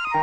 Es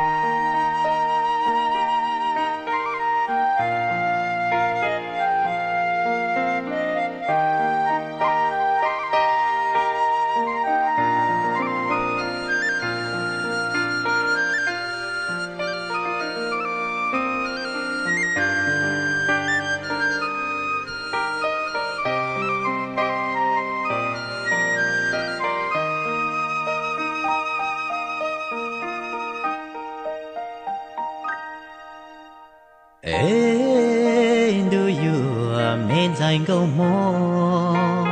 ntuj yuav me ntxhais nkauj hmoob,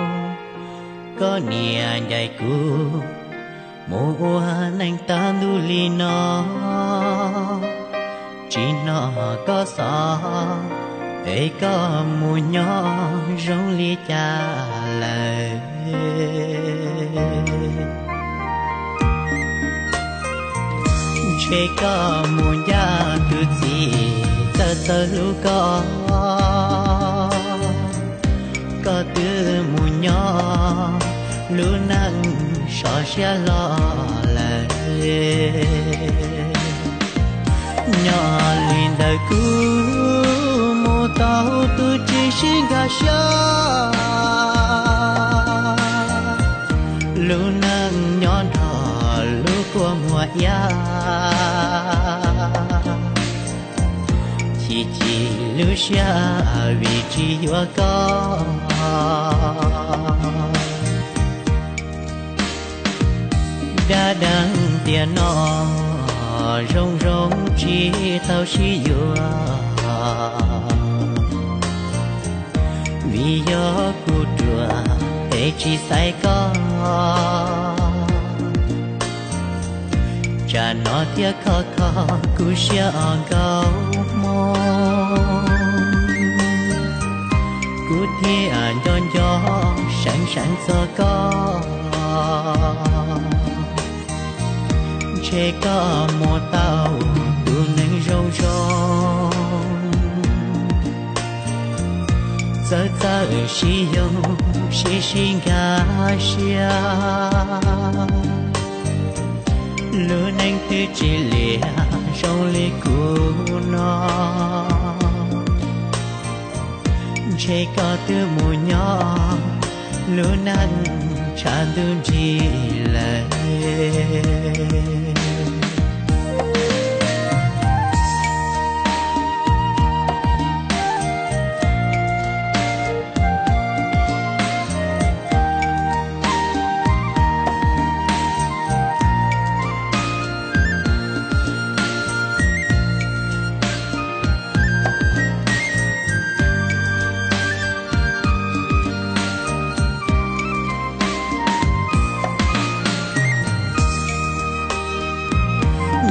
koj niam ncaim kuv mus ua neej tag ntuj li no, tsis hnov koj xov, es koj mus nyob zoo li cas lawm. Ntshe koj mus ncaj tus txiv txawj txawj hlub koj, koj twb mus nyob lub neej sov siab hlo lawm. Nyob li ntawd kuv mus tau tus tsis sib nkag siab, lub neej nyob nrog lub kua muag iab, chim chim lub siab vim tsis yuav koj. Dab deev tiam no zoo zoo tsis tau sib yuav, vim yog kuv ruam es tsis xaiv koj. Tsam no thiab kho kho kuv siab os nkauj hmoob, kuv thiaj nco nco seev seev txog koj. Ntshe koj mus tau tus neeg zoo zoo, txawj txawj sib yoog sib sib nkag siab, lub neej twb tsis liam zoo li kuv no. Ntshe koj twb mus nyob lub neej tshav ntuj nrig lawm.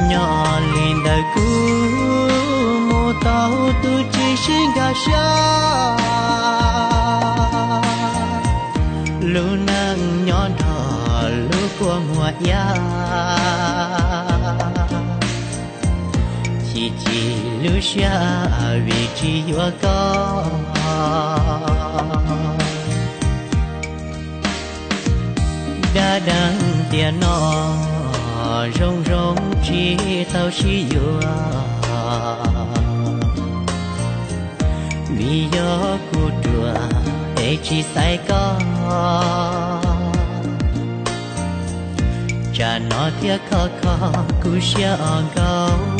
Nyob li ntawd kuv mus tau tus tsis sib nkag siab, lub neej nyob nrog lub kua muag iab, chim chim lub siab vim tsis yuav koj. Dab deev tiam no zoo zoo tsis tau sib yuav, vim yog kuv ruam es tsis xaiv koj. Tsam no thiab kho kho kuv siab os nkauj